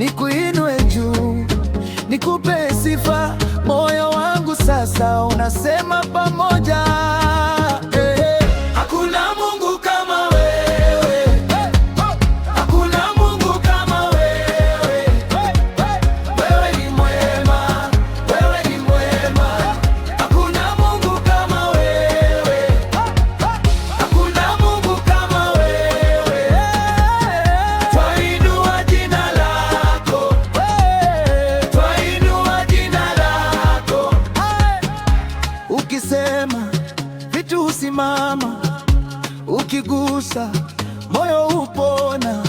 Nikuinue juu, nikupe sifa. Moyo wangu sasa unasema pamoja, eh. Hakuna Mungu kama wewe, hakuna Mungu kama wewe. Wewe ni mwema, wewe ni mwema. Hakuna Mungu kama wewe, hakuna Mungu kama wewe. Twainua jina lako, twainua jina lako. Ukisema vitu husimama, ukigusa moyo hupona.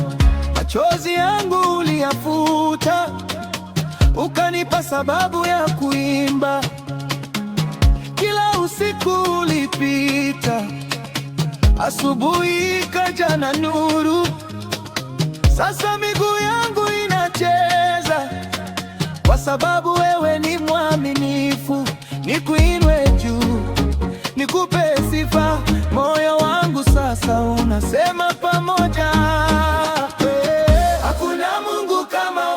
Machozi yangu uliyafuta, ukanipa sababu ya kuimba. Kila usiku ulipita, asubuhi ikaja na nuru. Sasa miguu yangu inacheza kwa sababu wewe ni mwaminifu. Nikuinue juu, nikupe sifa. Moyo wangu sasa unasema pamoja, eh. Hakuna Mungu kama